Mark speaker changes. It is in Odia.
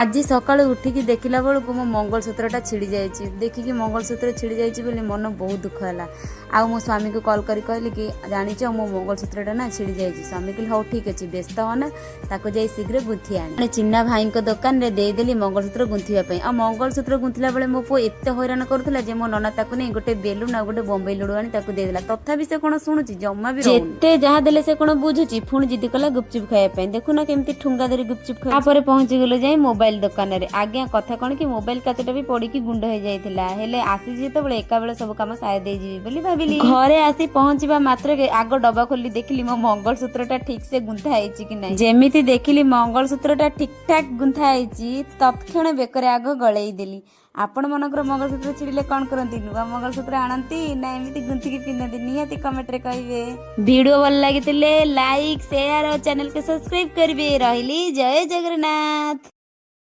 Speaker 1: ଆଜି ସକାଳୁ ଉଠିକି ଦେଖିଲା ବେଳକୁ ମୋ ମଙ୍ଗଳସୂତ୍ରଟା ଛିଡ଼ି ଯାଇଛି। ଦେଖିକି ମଙ୍ଗଳସୂତ୍ର ଛିଡ଼ି ଯାଇଛି ବୋଲି ମନ ବହୁତ ଦୁଃଖ ହେଲା। ଆଉ ମୋ ସ୍ୱାମୀକୁ କଲ୍ କରି କହିଲି କି, ଜାଣିଛ, ମୋ ମଙ୍ଗଳସୂତ୍ରଟା ନା ଛିଡ଼ି ଯାଇଛି। ସ୍ୱାମୀ କହିଲେ, ହଉ ଠିକ୍ ଅଛି, ବ୍ୟସ୍ତ ହନା, ତାକୁ ଯାଇ ଶୀଘ୍ର ଗୁନ୍ଥି ଆଣେ। ଜଣେ ଚିହ୍ନା ଭାଇଙ୍କ ଦୋକାନରେ ଦେଇଦେଲି ମଙ୍ଗଳସୂତ୍ର ଗୁନ୍ଥିବା ପାଇଁ। ଆଉ ମଙ୍ଗଳସୂତ୍ର ଗୁନ୍ଥିଲା ବେଳେ ମୋ ପୁଅ ଏତେ ହଇରାଣ କରୁଥିଲା ଯେ ମୋ ନନା ତାକୁ ନେଇ ଗୋଟେ ବେଲୁନ ଆଉ ଗୋଟେ ବମ୍ବେଇ ଲଡୁ ଆଣି ତାକୁ ଦେଇଦେଲା। ତଥାପି ସେ କଣ ଶୁଣୁଛି? ଜମା ବି ଯେତେ ଯାହା ଦେଲେ ସେ କଣ ବୁଝୁଛି? ପୁଣି ଜିଦି କଲା ଗୁପଚୁପ ଖାଇବା ପାଇଁ। ଦେଖୁନ କେମିତି ଠୁଙ୍ଗା ଧରି ଗୁପଚୁପ ଖାଉଛି। ତାପରେ ପହଞ୍ଚିଗଲୁ ଯାଇ ମୋବାଇଲ ଦୋକାନରେ। ଆଜ୍ଞା, କଥା କଣ କି, ମୋବାଇଲ କାଚଟା ବି ପଡିକି ଗୁଣ୍ଡ ହେଇଯାଇଥିଲା। ହେଲେ ଆସିଛି ଯେତେବେଳେ, ଏକା ବେଳେ ସବୁ କାମ ସାରି ଦେଇଯିବି ବୋଲି ଭାବିଲି। ଘରେ ଆସି ପହଞ୍ଚିବା ମାତ୍ରକେ ଆଗ ଡବା ଖୋଲି ଦେଖିଲି ମୋ ମଙ୍ଗଳସୂତ୍ରଟା ଠିକ ସେ ଗୁନ୍ଥା ହେଇଛି କି ନାହିଁ। ଯେମିତି ଦେଖିଲି ମଙ୍ଗଳସୂତ୍ରଟା ଠିକ ଠାକ ଗୁନ୍ଥା ହେଇଛି, ତତ୍କ୍ଷଣ ବେକରେ ଆଗ ଗଳେଇ ଦେଲି। ଆପଣ ମାନଙ୍କର ମଙ୍ଗଳସୂତ୍ର ଛିଡ଼ିଲେ କଣ କରନ୍ତି? ନୂଆ ମଙ୍ଗଳସୂତ୍ର ଆଣନ୍ତି ନା ଏମିତି ଗୁନ୍ଥିକି ପିନ୍ଧନ୍ତି? ନିହାତି କମେଣ୍ଟରେ କହିବେ। ଭିଡିଓ ଭଲ ଲାଗିଥିଲେ ଲାଇକ୍, ସେୟାର ଆଉ ଚ୍ୟାନେଲକୁ ସବସ୍କ୍ରାଇବ କରିବେ। ରହିଲି, ଜୟ ଜଗନ୍ନାଥ।